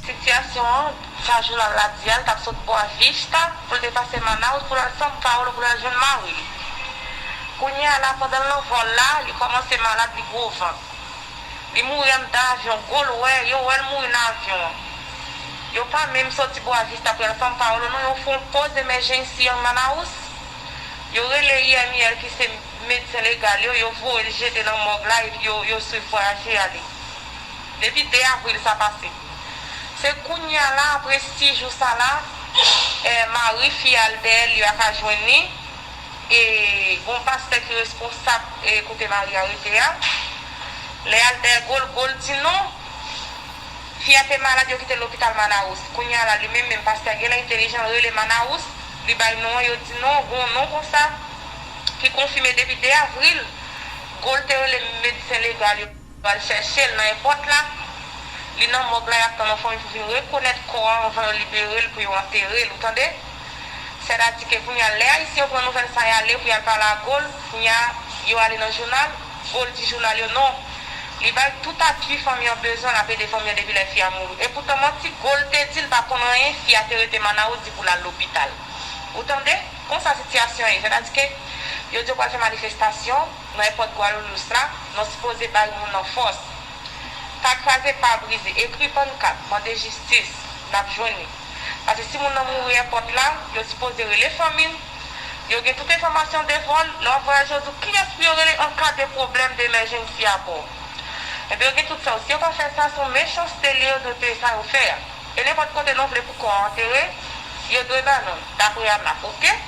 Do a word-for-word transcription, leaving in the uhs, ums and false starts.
Sitiyasyon an, sa jounal la di a, l t ap sot Boa Vista pou l te pase Manaus pou l al São Paulo pou l al jwenn mari l. Kounye a la, pandan l nan vòl la, li kòmanse malad, li gwo vant. Li mouri anndan avyon, Gol wè, yo wè l mouri nan avyon an. Yo pa menm soti Boa Vista pou y al São Paulo, non, yo fè yon poz emèjensi an Manaus. Yo rele I M I L ki se medsen legal yo, yo voye l jete nan mòg la epi yo, yo swiv vwayaje a li. Depi de avril sa pase. Se kounye a la, apre sis jou sa la, eh, mari fi a al dèyè l, li pa ka jwenn li. E gon pastè ki responsab, eh, kote mari a rete a. Lè y al dèyè Gol, Gol di non. Fi a te malad, yo kite l lopital Manaus. Kounye a la, li menm, menm pastè a genlè entelijan, rele Manaus, li bay non an, yo di non, gon non konsa, ki konfime depi de avril. Gol te rele medsen legal yo al chèche l nan èpòt la. Li nan mòg la, y ap tann yon fanmi pou vin rekonèt kò a anvan yo libere l pou yo antere l, ou tande? Sètadi ke kounye a, lè Ayisyen yo pran nouvèl sa, y ale pou y al pale a Gol, kounye a, yo ale nan jounal, Gol di jounal yo non. Li bay tout apui fanmi an bezwen, l ap ede fanmi an depi lè fi a mouri. Epoutan manti, Gol te di l pa konn anyen, fi a te rete Manaus di pou l al lopital. Ou tande? Konsa sitiyasyon ye. Sètadi ke yo di yo pral fè manifestasyon nan èpòt Guarulhos la, nou sipoze bay moun nan fòs. Pa kraze, pa brize, ekri pannkat, mande jistis, n ap jwenn li. Paske si moun nan mouri èpòt la, yo sipoze rele fanmi l, yo gen tout enfòmasyon de vòl, lè w ap vwayaje, yo di w kiyès pou yo rele an ka de pwoblèm, de emèjensi a bò. Ebyen, yo gen tout sa yo. Si yo pa fè sa, se yon mechanste li ye, yo dwe peye sa yo fè a. E nenpòt kote nou vle pou kò a antere, yo dwe ba nou l, dapre AMLAC, oke?